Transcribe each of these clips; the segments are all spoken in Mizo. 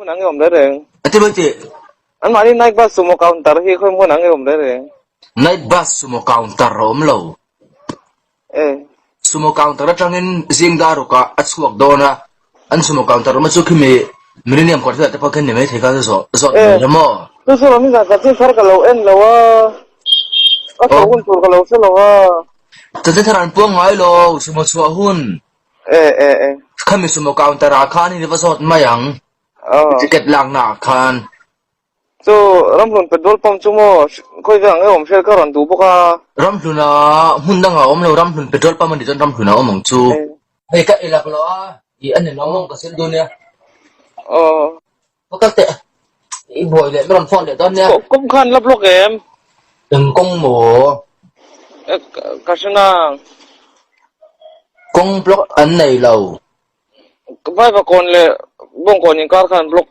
hmun ang i awm reng reng. A ti mai tih. Anmahni night bus sumo counter hi khawi hmun ang i awm reng reng. Night bus sumo counter a awm lo. E. Sumo counter atangin zing dar rukah a chhuak dawn a, an sumo counter awm a chu khimi Millennium kawr velah te pawh khian ni mai thei kha chu zawh zawt mai la maw? Chu chu Rami zan chanchin thar ka lo en lo a, ka chho hun tur ka lo hre lo a. Chanchin thar an puang ngai lo, sumo chhuah hun. E e e. Khami sumo counter ah khan in i va zawt mai ang, ticket lakna ah khan. Chu Ramhlun petrol pump chu maw khawi vek ang e awm hriat ka rawn duh bawk a. Ramhlun ah hmun dang ah awm lo, Ramhlun petrol pump a nih chuan Ramhlun ah awm ang chu. Hei ka ei lak lo a, i a nen awm ang ka sil dun nia. Aw. Va kal teh, i buai leh ka rawn phone leh dawn nia. Kawng khan la block em? Eng kawng maw? Ka hre nang. Kawng block an nei lo. Vaivakawn leh Bawngkawn inkar khan block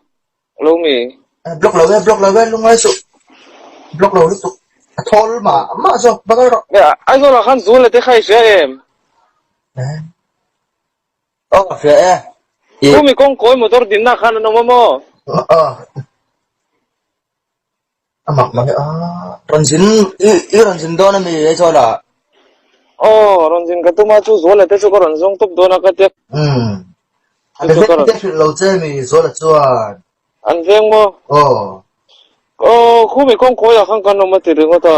Lo mi. Block lo e, block lo e, lungngai suh. Block lo lutuk. A thawl mah mah zawk, va kal rawh. Aizawl ah khan Zula te kha i hria em? Aw, ka hria e. Khumi kawng kawi motor dinna khan an awm a maw? Aw. A mak mang e a. Rawn zin, i i rawn zin dawn a mi Aizawl ah? Aw, rawn zin ka tum a, chu Zuala te chu ka rawn zawng tawp dawn a ka tia. Umm. An veng te hrilh lo che mi Zuala chuan. An veng maw? Aw. Aw, khumi kawng kawi ah khan kan awm a ti ringawt a.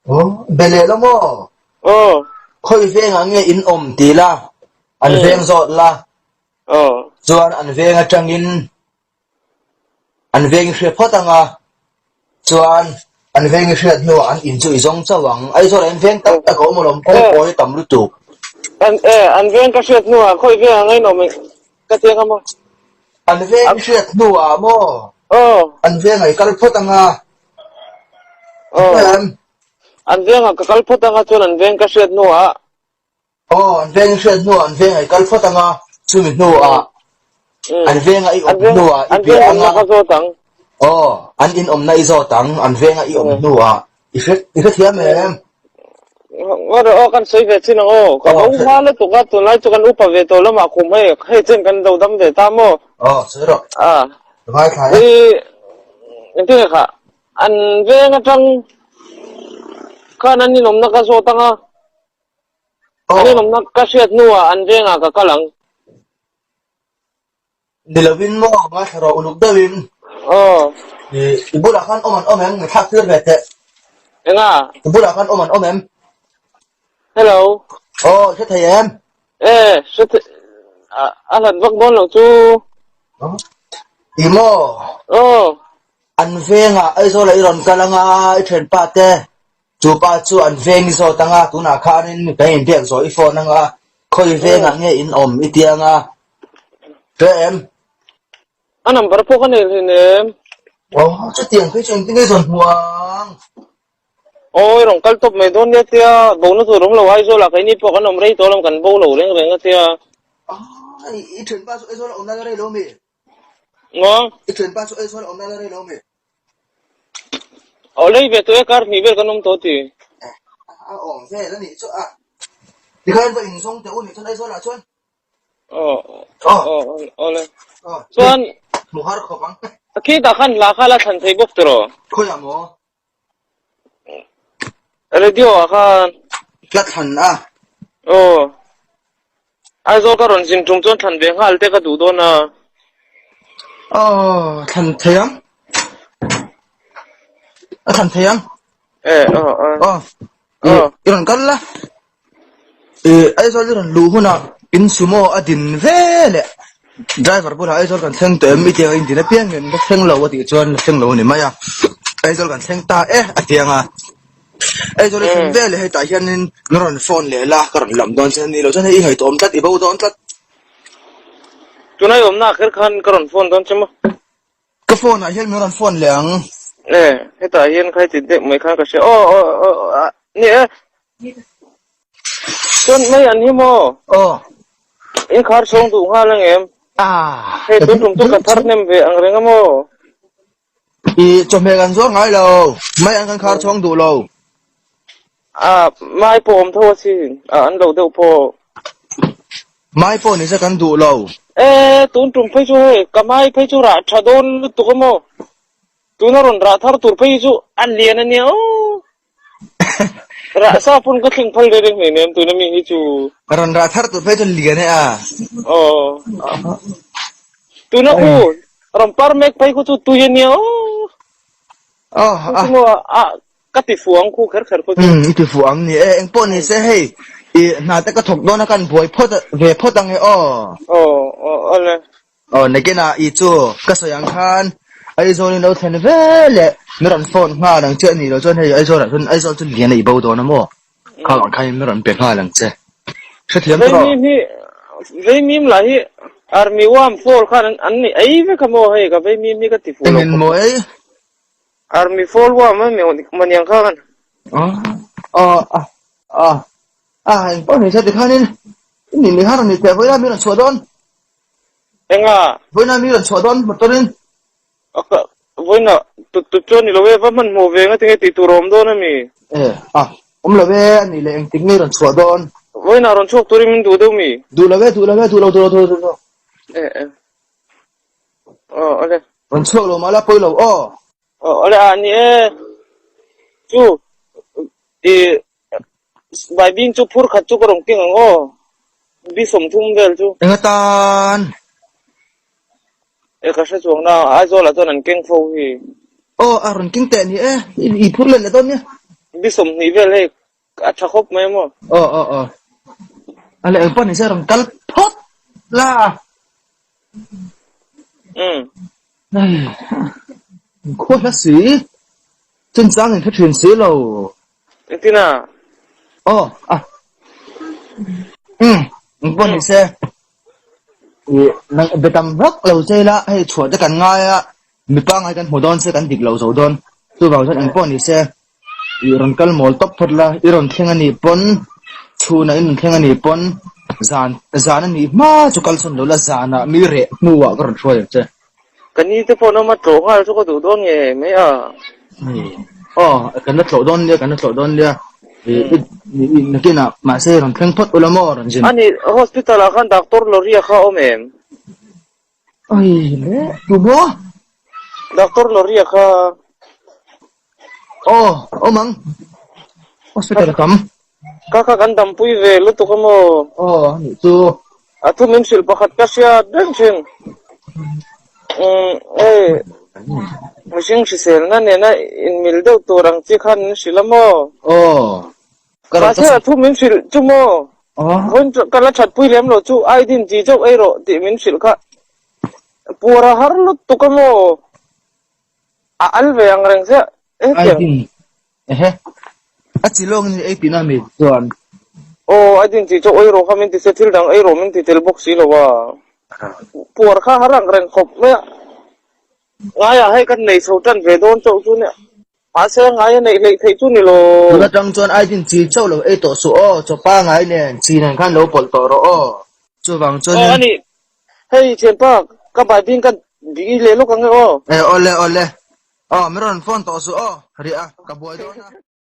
Aw, be leh lo maw? Aw. Khawi veng ah nge in awm ti la, an veng zawt la. Aw. Chuan an veng atangin An veng i hriat phawt ang a, chuan an veng i hriat hnuah an in chu i zawng chauh ang. Aizawl ah hian veng tam tak a awm alawm, kawngkawi a tam lutuk. An e, an veng ka hriat hnuah khawi veng ang ain awm ka ti ang a maw? An veng i hriat hnuah maw? Aw. An vengah i kal phawt ang a. Aw. An vengah ka kal phawt ang a, chuan an veng ka hriat hnuah. Aw, an veng i hriat hnuah an vengah i kal phawt ang a, chumi hnuah an vengah i awm hnuah i piah ang a. Aw, an in awmna i zawt ang, an vengah i awm hnuah i hre i hrethiam em? Ngaw aw, kan sawi ve chin ang aw. Ka bo hma lutuk a, tunlai chu kan upa ve tawh lamah kum hei, hei chen kan lo dam ve ta maw? Aw, sawi rawh. A. Ngaithla e. I, engtin nge kha? An veng atang khan an in awmna ka zawt ang a. An inawmna ka hriat hnuah an vengah ka kal ang. Ni lovin maw ngaithla rawh uluk deuhin. Aw. I bulah khan awm an awm em? Ngaihthlak tir ve teh. Enga? I bulah khan awm an awm em? Hello. Aw, i hre thei em? E, hre thei, a hlat vak dawn loh chu. I maw? Aw. An vengah Aizawlah i rawn kal anga i thianpa te. Chu pa chu an veng i zawt ang a, tunah khanin kan inbiak zawh i phone ang a, khawi vengah nge in awm i ti ang a, hre em? A number pawh ka nei hlin em? Aw, chutiang phei chu engtin nge zawn hmu ang? Aw, i rawn kal tawp mai dawn nia tia, bona tur awm lo Aizawlah keini pawh kan awm rei tawh lam kan bo lo reng reng a tia. Aw, i thianpa chu Aizawl a awm lai la rei lo mi? Ngaw? I thianpa chu Aizawl a awm lai la rei lo mi? Aw lei ve tawh e kar hnih vel kan awm tawh ti. A awm vel a nih chu a. Tikhan va inzawng teh u nih chuan Aizawl ah chuan. Aw aw aw le. Chuan hmu har khawp ang. Khitah khan hla kha la thlan thei bawk tiraw? Khawiah maw? Radio ah khan. Hla thlan a. Aw. Aizawl ka rawn zin tum chuan thlan ve nghal te ka duh dawn a. Aw, thlan thei ang. A thlan thei ang. E, aw, aw. Aw, i rawn kal la. I Aizawl i rawn luh hunah in sumo a din ve leh driver bulah Aizawl kan thleng tawh em i tiang a in din apiang in la thleng lo a tih chuan la thleng lo a ni mai a. Aizawl kan thleng ta e a tiang a. Aizawl i thlen ve leh hetah hianin min rawn phone leh la ka rawn lam dawn che a ni lo chuan hei i ngaihtuah awm tlat i bo dawn tlat. Tunah i awmna ah kher khan ka rawn phone dawn che maw? Ka phone ah hian min rawn phone leh ang. E hetah hian khai ti deuh mai khan ka hria aw aw aw ni e chuan mai an hi maw? Aw. In khar chhawng duh nghal ang em? Ah. Hei tun tum chu ka thar hnem ve ang reng a maw? I chawhmeh kan zuar ngai lo, mai an kan khar chhawng duh lo. A, mai pawh awm tho asin, a an lo deuh pawh. Mai pawh nise kan duh lo. E tun tum phei chu hei ka hmai phei chu rah tha dawn lutuk a maw? Tuna rawn rah thar tur phei chu a lian a nia aw. Rah sa pawn ka thleng phal reng reng hleinem tuna mi hi chu. Rawn rah thar tur phei chu lian e a. Aw. Tuna khu rawn par mek phei khu chu tui a nia aw. Aw a. Chu maw a ka ti fuh ang khu kher kher khu chu. Umm i ti fuh ang ni e engpawh ni se hei i hna te ka thawk dawn a kan buai phawt ve phawt ang e aw. Aw aw awle. Aw nakinah i chu ka sawi ang khan Aizawl in lo thlen ve leh mi rawn phone nghal ang che anih loh chuan hei Aizawl ah chuan Aizawl chu lian a i bo dawn a maw khang ang khan in mi rawn pe nghal ang che hrethiam tawh rawh. Veimim lah hi Army worm fall khan an ni ei vek a maw hei ka veimim hi ka ti fuh lo khawp. Engin maw ei? Army fall worm a mi maniang khan. Aw aw a a engpawh ni se tikhanin i nih ni khan rawn ni teh vawiin a mi rawn chhuah dawn. Enga? Vawiin mi rawn chhuah dawn motor in. Aka vawiin ah tut tut chuan ni lo e, va hmanhmawh ve nga tinge tih tur a awm dawn ami? E a, awm lo e, ani leh engtik nge rawn chhuah dawn? Vawiin ah rawn chhuak turin min duh deuh mi? Duh lo e, duh lo e, duh lo, duh lo, duh lo, duh lo. E e. Aw, awle. Rawn chhuak lo mahla pawi lo aw. Aw, awle ah ni e. Chu, i Baibing chu phur khat chu ka rawn keng ang aw. Bi 30 vel chu. Enga tan? E ka hre chuang na, Aizawl ah chuan an keng fo hi. Aw a rawn keng teh ni e, i phur let leh dawn nia. Bi 20 vel hei a tha khawp mai maw. Aw aw aw. A leh engpawh nise rawn kal phawt la. Umm. Hei, khua hla si. Chunchang in hre thin si lo. Engtin a? Aw, a. Umm, engpawh ni se. I nang be tam vak lo che ila, hei chhuah te kan ngai a, mi pangngai kan hmu dawn se kan dik lo zo dawn. Chuvang chuan engpawh ni se, i rawn kal mawl tawp phawt la, i rawn thleng a nih pawn, chhunah i rawn thleng a nih pawn, zan zan a nih hma chu kal sawn lo la, zanah mi reh hnuah ka rawn hruai ang che. Ka ni te pawh nawm a tlawh nghal chu ka duh dawn nge mai a. Aw, kan la tlawh dawn nia, kan la tlawh dawn nia. Nakinah mahse rawn thleng phawt ula maw rawn zin. Ani hospital ah khan doctor Loria kha a awm em? Ai le, tu maw? Doctor Loria kha. Aw, awm ang. Hospital a tam. Ka kha kan dampui ve lutuk a maw? Aw, anih chu. A thu min hrilh pakhat ka hriat reng thin. Umm, hei, mihring hriselna nena inmil deuh tur ang chi khan min hrilh a maw? Aw, ka rawn Mahse a thu min hrilh chu maw? Aw. Vawiin ka la thatpui lem lo chu Aidin chi chauh ei rawh tih min hrilh kha. Puar a har lutuk a maw? A al ve ang reng chiah hetiang. Aidin ehe a chi lawng in ei tihna mi chuan. Aw Aidin tih chu awih rawh kha min ti se thil dang ei rawh min ti tel bawk si lo a. Puar kha har ang reng khawp mai a. Ngaiah hei kan nei chho tan ve dawn chauh chu nia. Mahse ngai a neih hleih theih chu ni lo. Tun atang chuan Aidin chi chauh lo ei tawh suh aw, chaw pangai nen chi nen khan lo pawlh tawh rawh aw. Chuvang chuanin. Aw ani Hei thianpa ka baibing ka bih leh lawk ang e aw. E awle awle. Aw mi rawn phone tawh suh aw. Riah a ka buai dawn a.